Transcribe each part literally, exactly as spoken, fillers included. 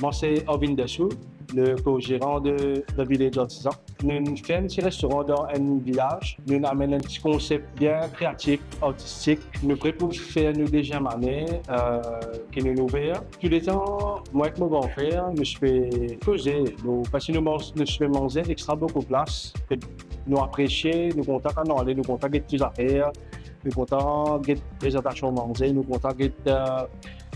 Mwa se Arvind Dessous, le co-gérant de The Village Artisan. Nou'nn fer enn ti restoran dan enn vilaz. Nou'nn amenn enn ti konsep bien kreatif, artistik. Nou pre pou fer nou deziem ane, euh, ki nou'nn ouver. Touletan, mwa ek mo gran frer, nou ti pe koze. Nou, parski nou manz, nou ti pe manze extra boukou plas, ke nou apresie, nou kontan kan nou ale, nou kontan get ti zafer, nou kontan get prezantasion manze, nou kontan get, euh,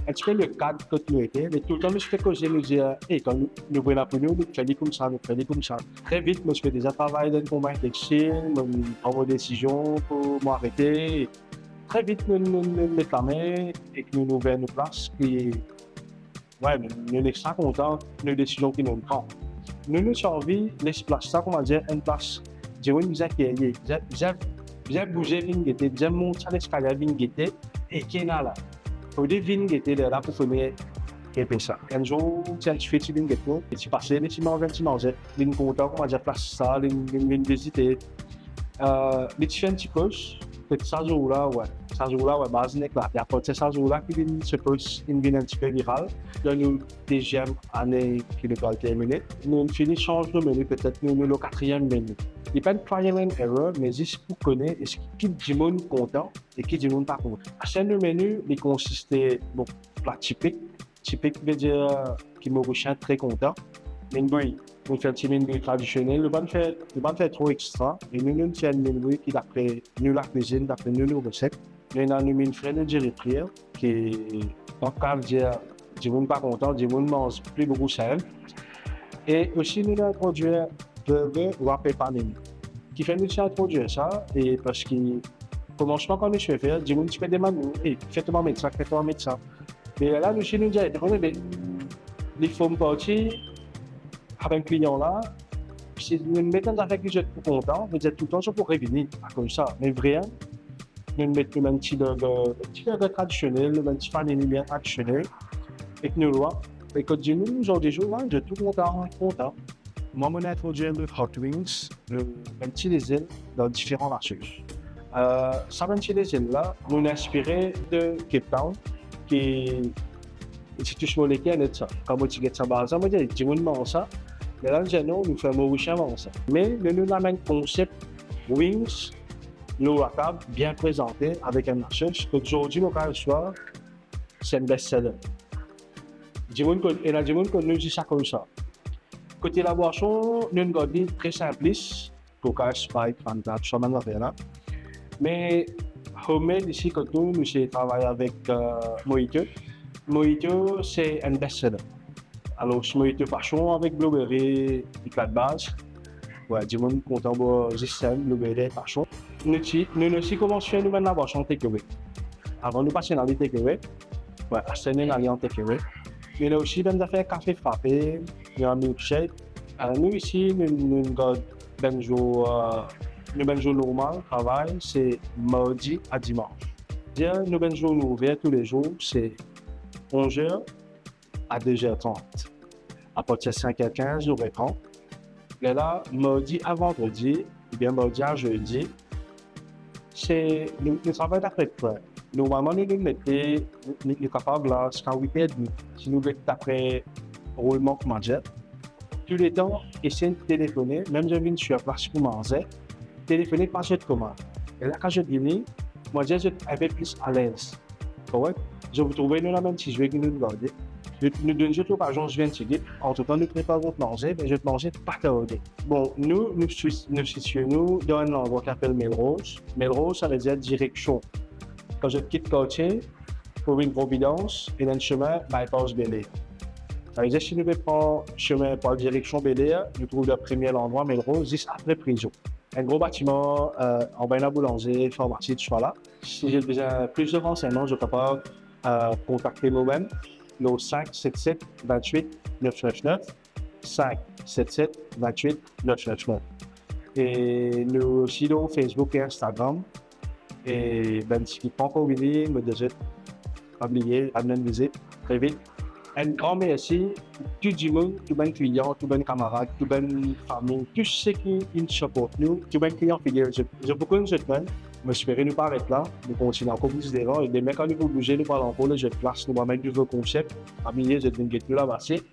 enn ti pe le kad kot nou ete, me toultan nou ti pe koze, nou dir, "E, kan nou, nou pran pou nou, nou fer li koumsa, nou fer li koumsa." Tre vit, mo ti pe deza travay dan enn konpagni textil, mo pran mo desizion pou mo arete. Tre vit, nou, nou, nou met lame ek nou, nou ouver nou plas ki, we, nou, nou extra kontan nou desizion ki nou pran. Nou, nou ti anvi les plas sa, koumadir, enn plas dimoun bizin kerye, bizin, bizin, bizin bouze vinn gete, bizin mont sa leskalie vinn gete, e ki ena la. Olie vinn gete lerla pou fini repe sa. Enn zour, ti enn tifi ti vinn get nou, e ti pase, li ti manz enn ti manze, linn kontan, koumadir, plas sa, linn, linn vinn vizite. Euh, li ti fer enn ti post, petet sa zour la, we. Sa zour la, we, baz inn eklate. Apartir sa zour la ki vinn, se post inn vinn enn ti pe viral. Dan nou deziem ane ki nou pe al termine, nou fini sanz nou meni, petet nou, nou lor katriem meni. Li pa enn trial and error, me zis pou kone eski ki dimoun kontan e ki dimoun pa kontan. Aster nou meni, li konsiste, bon, pla tipik. Tipik vedir ki Morisien tre kontan. Minn bwi, nou fer ti minn bwi tradisionel, nou pa'nn fer, nou pa'nn fer tro extra, me nou, nou fer enn minn bwi ki dapre nou lakwizinn, dapre nou, nou reset. Nou ena nou minn fre, nou diri frir, ki, an ka dir, dimoun pa kontan, dimoun manz pli boukou sel. E osi, nou inn introdwir burger, wrap e panini. Kifer nou ti introdwir sa, e parski komansman, kan nou ti pe fer, dimoun ti pe demann nou, "E, kifer to pa met sa, kifer to pa met sa?" Me la, nou ti, nou dir, "Tande, me li form parti avek klian la, si nou met enn zafer ki zot pou kontan, vedir toultan zot pou revini akoz sa." Me vre, en, nou met nou bann ti burger, ti burger tradisionel, nou bann ti panini bien tradisionel, ek nou wrap, e kot dimoun, zordi zour, we, zot tou kontan, kontan. Mwa, mo'nn introdwir nou hot wings, nou bann ti lezel dan diferan lasos. Euh, sa bann ti lezel la, nou'nn inspire de Cape Town, ki ti tous mo leker net sa. Kan mo ti get sa baz la, mo dir, "Dimoun manz sa." Me la, nou dir, "Non, nou fer Morisien manz sa." Me nou, nou amenn konsep wings lor latab, bien prezante, avek enn lasos, kot zordi mo kapav dir se enn best seller. Dimoun konn, ena dimoun konn nou zis akoz sa. Kote labwason, nou'nn gard li tre sinplis, Coca, Sprite, Fanta, tou sa bann zafer la. Me homemade isi kot nou, nou ti travay avek, euh, mojito. Mojito se enn best seller. Alor, mojito pasion avek blueberry, ekla de baz. We, dimoun kontan bwar zis sa, blueberry pasion. Nou ti, nou, nou ti koumans fer nou bann labwason take away. Avan nou pa ti ena li take away. We, aster nou ena li an take away. Ena osi bann zafer kafe frape, ena milkshake. Euh, nou isi, nou, nou gard bann zour, euh, nou bann zour normal travay, se mardi a dimans. Dir nou bann zour nou ouver toulezour, se onz er a de zer trant. Apartir sink er kinz, nou repran. Lerla, mardi a vandredi, oubien mardi a zedi, se, nou, nou travay dapre pwen. Normalman, nou, nou mete, nou, nou kapav la ziska wit er edmi. Si nou get dapre roulman, koumadir, touletan, esey telefone, mem zot vinn sir plas pou manze, telefone, pas zot komann. E la, kan zot vini, mo dir zot enpe plis alez. Korek? Zot pou trouve nou ena bann ti zwe ki nou garde. Nou, nou donn zot lokazion vinn tigit. Antretan, nou prepar zot manze, me zot manze pa tarde. Bon, nou, nou si-, nou sitie nou dan enn landrwa ki apel Melrose. Melrose, savedir direksion. Kan zot kit kartie, pou vinn Providence, ena enn sime bypass Bel Air. Savedir, si nou pe pran sime pou al direksion Bel Air, nou trouv dan premie landrwa Melrose, zis apre prizon. Enn gro batiman, euh, anba ena boulanzeri, farmasi, tousala. Si zot bizin plis de ransegnman, zot kapav, euh, kontakte nou mem lor sink set set vintwit nef nef nef, sink set set vintwit nef nef nef. E nou osi lor Facebook e Instagram. E bann seki pankor vini, mo dir zot, pa bliye, al rann vizit tre vit. Enn gran mersi tou dimoun, tou bann klian, tou bann kamarad, tou bann fami, tou seki inn siport nou, tou bann klian fidel, zot, zot pou konn zot mem. Mo espere nou pa aret la, nou kontigne ankor plis devan, e demin kan nou pou bouze, nou pou al ankor lezot plas, nou pou amenn nouvo konsep. Pa bliye, zot vinn get nou laba, se